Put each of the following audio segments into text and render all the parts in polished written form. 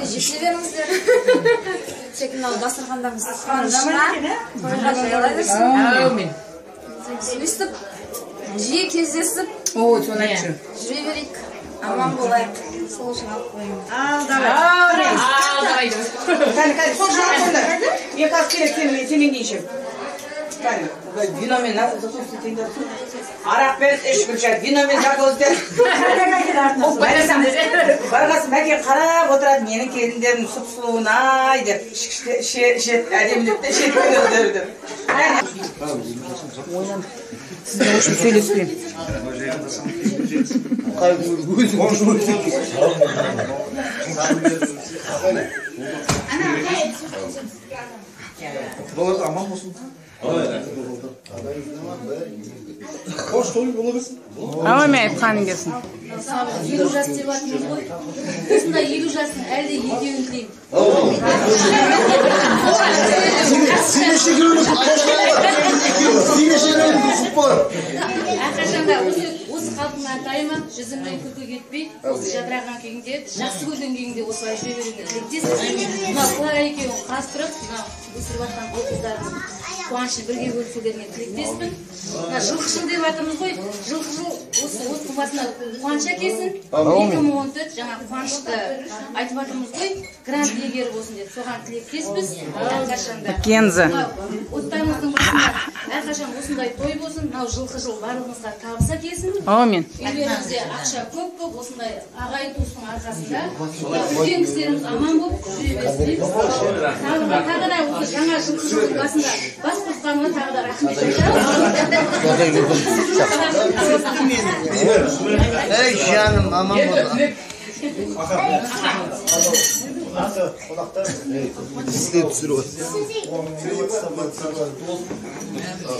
Армандарыңа жете беріңіздер. Тек мынау дастархандарыңыз қуанышқа, тойға жайыла берсін. Әумин. Өйстіп жиі кездесіп, О, соны айтшы. жүре берейік. Аман болайық. Сол үшін алып қоямын. Ал, давай. Ал, давай. Кәне, кәне, сол үшін алып қойыңдар. Мен қазір келеді, сенен кейін ішемін. Кәне, виномен закусывать етейін. Арақпен іш, Гүлшат, виномен закусывать. Барғасын Мәке қарап отырады, менің келіндерім сұп-сұлуын ай деп, ішеді, әдемілеп те ішеді өздері деп. Сізбен өшіп сөйлеспеймін. Құдалар аман болсын. Қош той бола берсін. Әумин, айтқаның келсін. 50 жас деп жатырмыз ғой. Осындай 50 жастың әлі де екеуін тілеймін. Әрқашанда осы қалпыңнан тайма, жүзіңнен күлкі кетпей, осы жадыраған күйіңде, жақсы көрген күйіңде осылай жүре беруіңе тілектеспін. Мынау Клара екеуін құрастырып, мынау өсіріп жатқан ұл қыздардың қуанышын бірге бөлісулеріне тілектеспін. Мына жылқы жыл деп жатырмыз ғой, жылқы жыл осы оттың басына қуаныш әкелсін. 2014 жаңа қуанышты айтып жатырмыз ғой, грант иегері болсын деп, соған тілектеспіз әрқашанда. Кенза. Мынау оттарымыздың басында әрқашан осындай той болсын, мынау жылқы жыл барлығымызға табыс әкелсін. Әумин. Үйлерімізде ақша көп болып, осындай ағайын туыстың арқасында үлкен кісілеріміз аман болып жүре берсін дейміз. Тағы да осы жаңа жылқы жылдың басында бас қосқанына тағы да рахмет айтамыз. Ey canım aman бол.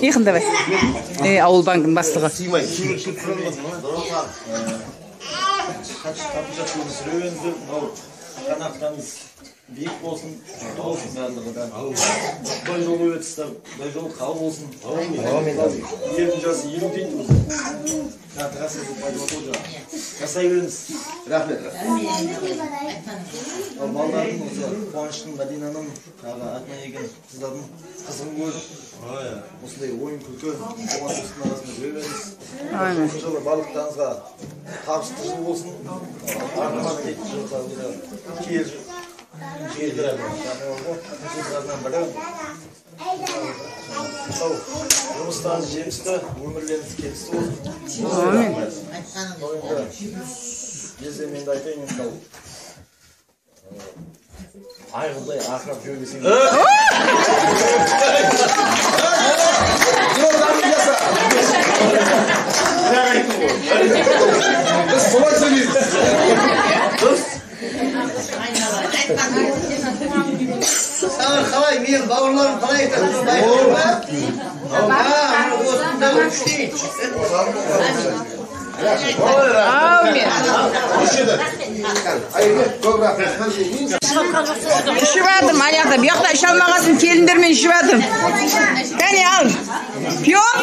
Иқын давай. Ауыл банкінің бастығы. Биік болсын, құтты болсын барлығы да. Құдай жолы өтсін, құдай жолы қабыл болсын. Елдің жасы 50 дейді өзі. Жасай беріңіз. Рахмет. Ал балалардың осы Қуаныштың, Мәдинаның, тағы атынан келген қыздардың қызығын көріп, осындай ойын күлкі қуаныштың арасында жүре беріңіз. Осы жылы барлықтарыңызға табысты жыл болсын. Арман дейтін жылға киелі жылдарынан бірі. Жұмыстарыңыз жемісті, өмірлеріңіз келісті болсын. Әумин. Енді мен де айтайын, енді айғырдай ақырап жүре берсең. Біз солай сөйлейміз. Саған қалай, менің бауырларым қалай айтады? Әумин. Ішіп жатырмын, ана жақта, бұл жақта іше алмағасын келіндермен ішіп жатырмын. Кәне, ал. Пьем?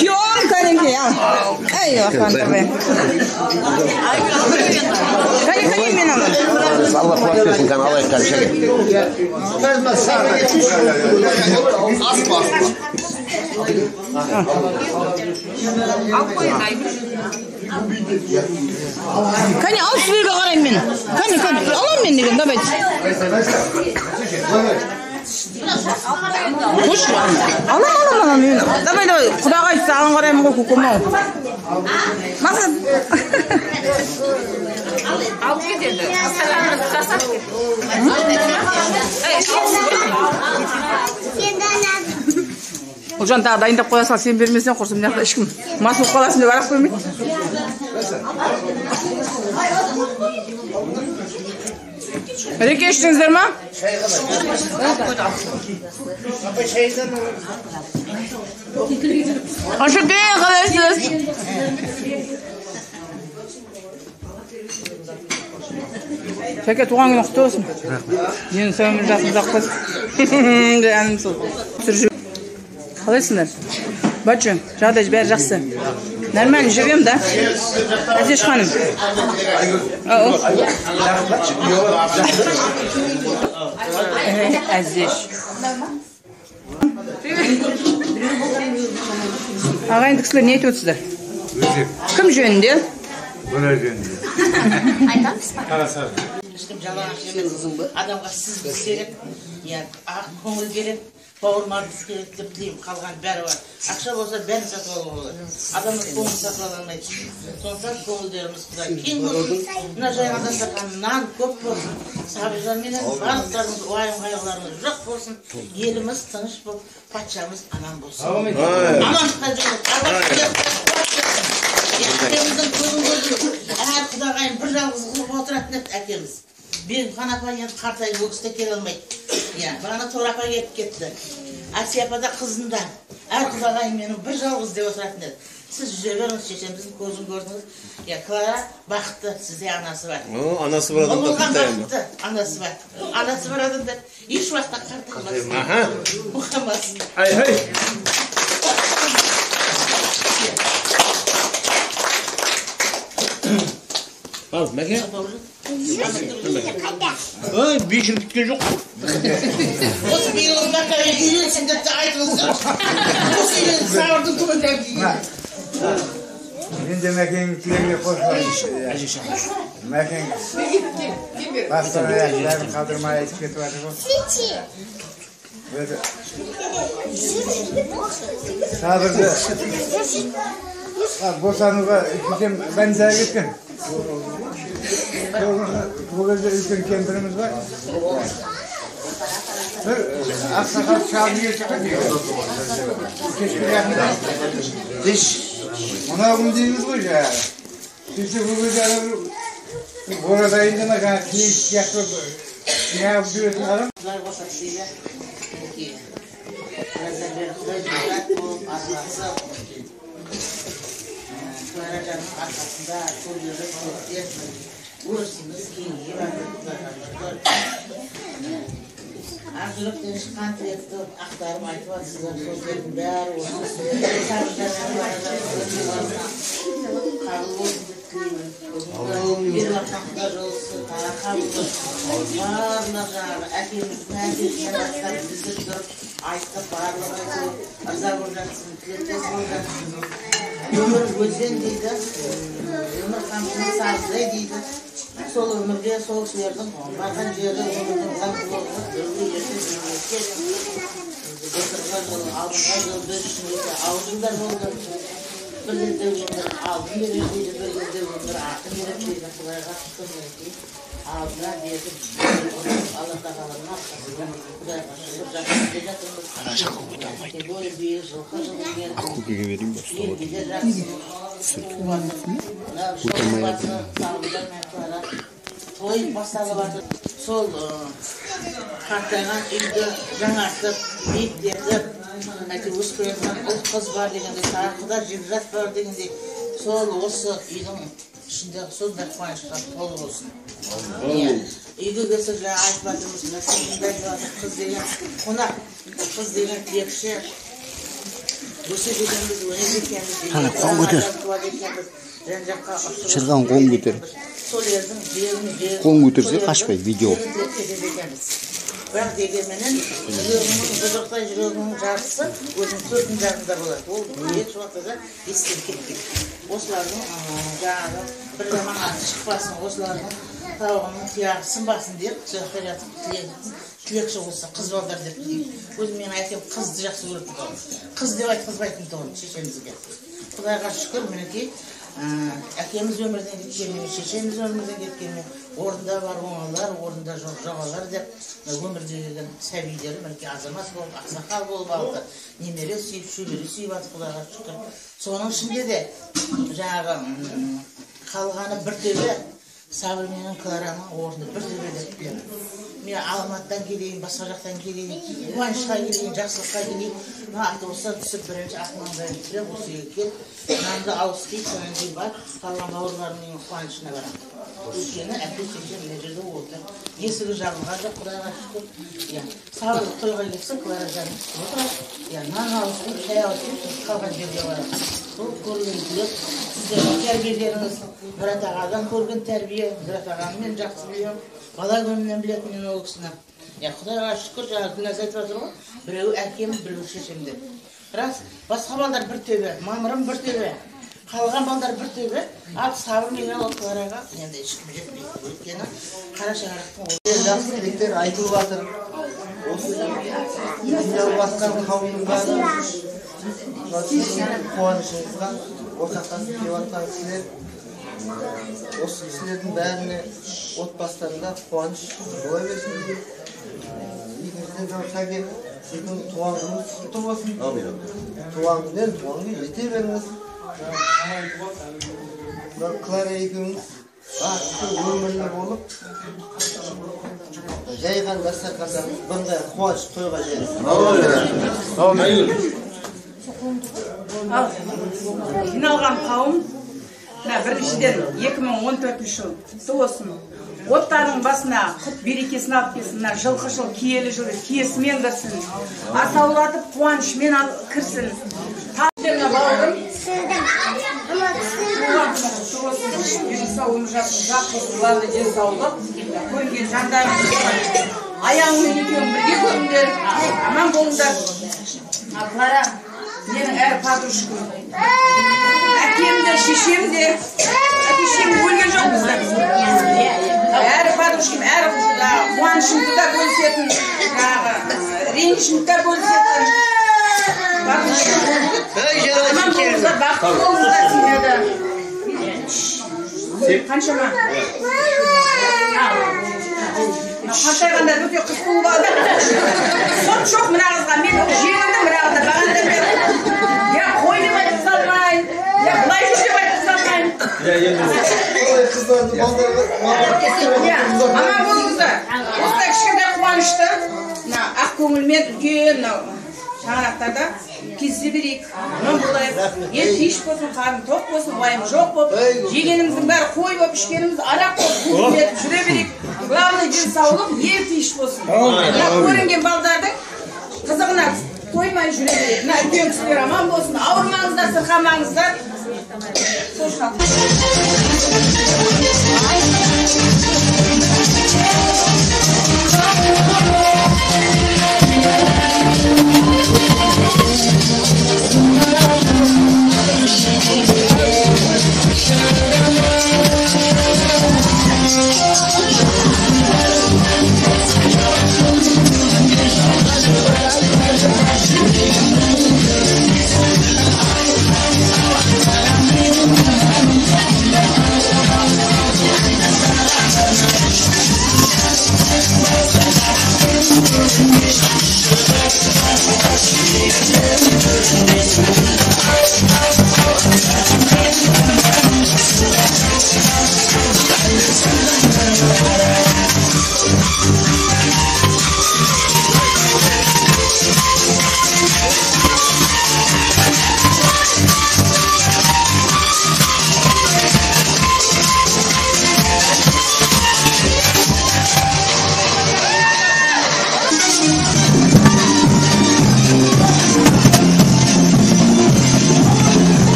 Пьем, кәнекей, ал. Эй, ақан, давай. Кәне, кәне, мен аламын. Allah kulak versin, kan alayım kan şöyle. Asma asma. Кәне, ал сіздерге қараймын мен. Кәне, кәне, аламын мен деген, давайте. Қош, алам, алам, алам мен. Давай, давай, құдағай саған қараймын ғой, көкем ау. Мақсат. Алып кетеді. Ұлжан тағы дайындап қоя сал, сен бермесең құрсын, мына жақта ешкім мас болып қаласың деп арақ бермейді. Реке іштіңіздер ма? Ашеке, қалайсыз? Шәке, туған күнің құтты болсын. Менің сәуім жасым ұзақ болсын. Жаным сол. Қалайсыңдар? Бачы, жағдай бәрі жақсы. Нормально живем, да? Әзеш ханым. Әзеш. Ағайынды кісілер не айтып отырсыздар? Кім жөнінде? Бұлар жөнінде. Айтамыз ба? Ешкім жалаңаш емес. Адамға сіз керек, ақ көңіл керек, бауырмалдық керек деп тілеймін. Қалған бәрі бар. Ақша болса бәрін сатып алуға болады. Адамның көңілін сатып ала алмайды. Сондықтан көңілдеріміз Құдай кең болсын. Мына жайған дастархан нан көп болсын. Сабыржан менен барлықтарыңыз уайым қайғыларыңыз жоқ болсын. Еліміз тыныш болып, патшамыз аман болсын. Амандықта жүріңіз. Әкеміздің көзін көрдік. Әр құдағайын бір жалғыз қылып отыратын еді әкеміз. Берімхан апа енді қартайып ол кісі де келе алмайды. Бағана Тор апа келіп кетті. Әсия апа да қызында. Әр құдағайын менің бір жалғыз деп отыратын еді. Сіз жүре беріңіз, шешеміздің көзін көрдіңіз. Клара бақытты, сізде анасы бар. Анасы бар адамда қартаймы? Бақытты, анасы бар. Анасы бар адамда еш уақытта қартаймас. Мұқамас. Ай-хай! Ал, Мәке? Ой, 5 жыл біткен жоқ. Осы биыл Мәке үйленсін деп те айтыңыздар. Осы үйленіп сабырдың түбінде кейін. Мен де Мәкеңнің тілегіне қосыламын. Мәкең бастан аяқ бәрін қалдырмай айтып кетіп жатыр ғой. Сабырды босануға шешем больницаға кеткен. Ол кезде үлкен кемпіріміз бар. Бір ақсақал шалды келіп шыққан. Кешке жақында. Мынау кім дейміз ғой жаңағы. Сөйтсе бұл кезде ораза айында ма жаңағы киіз сияқты неғып жүретін адам. Құдай қосады дейді. Біраздан бері Құдай жігіт болып араласып, Кларажанның арқасында көлдері көктеп, өрісіміз кеңейіп жатыр, Құдайға шүкір. Ақ жүректен шыққан тілекті ақтарып айтып жатсыздар, сөздердің бәрі осы қабыл болсын деп тілеймін. Беріп жатқан Құда жолысы тағы қабыл болсын. Барлық жаңағы әкеміздің әкесінен бастап бізді тұрып айттық, барлығы әйтеуір ырза болып жатсын, тілектес болып жатсын. Өмір өзен дейді, өмір қамшының сарыздай дейді. Сол өмірге, сол кісілердің барған жері өмірдің заңдылығы біреуге ерте, біреуге кеш. Былтырғы жыл, алдыңғы жыл біз үшін өте ауыр жылдар болды. Бір кезде өмір алдын берер дейді, бір кезде өмір артын берер дейді. Құдайға шүкір, мінекей алдына беріп, Алла тағаланың арқасында Құдайға шүкір жақсы келе жатырмыз. Биыл жылқы жылы келді. Ақкөкеге берейін ба? Елге де жақсы. Той басталып жатыр. Сол қартайған үйді жаңартып, биіктетіп, әйтеуір өсіп келе жатқан ұл қыз бар дегендей, тағы құда жекжат бар дегендей, сол осы үйдің ішінде сондай қуанышқа толы болсын. Үйге келсек жаңа айтып жатырмыз, қыз деген қонақ, қыз деген тілекші, өседі екенбіз, өнеді екенбіз, Қол көтер. жан-жаққа ұшырып Шырған қолын көтер. Сол елдің жерін Қолын көтерсе қашпай, видео. Бірақ дегенменен жүрегіңнің жұдырықтай жүрегіңнің жартысы өзінің төртін жағында болады. Ол еш уақытта да естен кетпейді. Осылардың жаңағы бір жаман аты шықпасын, осылардың тауығының тұяғы сынбасын деп сол жақта жатып тілекші болса қыз балдар деп тілеймін. Өзім менің әкем қызды жақсы көретін тұғын. Қыз деп айтқызбайтын тұғын шешемізге. Құдайға шүкір, мінекей әкеміз өмірден кеткенмен, шешеміз өмірден кеткенмен, орында бар оңалар, орында жоқ жоғалар деп өмірге келген сәбилері мінекей азамат болып, ақсақал болып алды. Немере сүйіп, шөбере сүйіп жатыр, Құдайға шүкір. Соның ішінде де жаңағы қалғаны бір төбе, Сабыр менен Клараның орны бір төбе деп білемін. Мен Алматыдан келейін, басқа жақтан келейін, қуанышқа келейін, жақсылыққа келейін. Мына автобустан түсіп бірінші ақ маңдайын тіреп осы үйге келіп, нанды ауыз тиіп, содан кейін барып қалған бауырларымның қуанышына барамын. Өйткені әке шеше мына жерде отыр. Есігі жабылған жоқ, Құдайға шүкір. Иә, сабыр тойға келсе, Клара жаным отырады. Иә, нан алсын, шай алсын, қалған жерге барады. Сол көрген тілек, сіздердің тәрбиелеріңіз, Мұрат ағадан көрген тәрбие, Мұрат ағаны мен жақсы білемін, бала күнімнен білетін мен ол кісіні. Иә, Құдайға шүкір, жаңа Гүлназ айтып жатыр ғой, біреуі әкем, біреуі шешем деп. Рас, басқа балдар бір төбе, Мамырым бір төбе, қалған балдар бір төбе, ал Сабыр менен ол Клараға енді ешкім жетпейді. Өйткені қара шаңырақтың жақсы тілектер айтылып жатыр. Осы жиналып жатқан қауымның бәрі сіздің қуанышыңызға ортақтасып келіп жатқан кісілер, осы кісілердің бәріне отбасыларында қуаныш бола берсін. Екіншіден, Сәке, сіздің туған күніңіз құтты болсын. Туған күннен туған күнге жете беріңіз. Клара екеуіңіз бақытты өмірлі болып, жайған дастархандарыңыз бұндай қуаныш тойға жайылсын. Ал жиналған қауым, мына біріншіден 2014 жыл құтты болсын. Оттарының басына құт берекесін алып келсін, мына жылқы жыл, киелі жыл киесімен кірсін, асаулатып қуанышымен кірсін. Мына бауырым, құтты болсын, сау өмір жасың ұзақ болсын, главное денсаулық, көрінген жандарыңыз аяғыңмен екеуің бірге көріңдер, аман болыңдар. Клара менің әр подружкам, әкем де, шешем де, әке шешем өлген жоқ біздің. Әр подружкам, әр қуанышымды да бөлісетін, жаңағы ренішімді де бөлісетін. Аман болыңыздар, бақытты болыңыздар семьяда. Қаншама? Қартайғанда өте қыз болып алды. Сот жоқ мына қызға. Мен жеңілдім мына қызда бағанадан бері. Я қой деп айтқыза алмаймын, я былай жүр деп айтқыза алмаймын. Аман болыңыздар. Осындай кішкентай қуанышты мына ақ көңілмен үлкен мынау шаңырақтарда кездесе берейік. Аман болайық. Ел тыныш болсын, қарын тоқ болсын, уайым жоқ болып, жегеніміздің бәрі қой болып, ішкеніміз арақ болып, көңілдетіп жүре берейік. Главное денсаулық, ел тыныш болсын. Мына көрінген балдардың қызығына тоймай жүре берейік. Мына үлкен кісілер аман болсын, ауырмаңыздар, сырқамаңыздар. Сол үшін.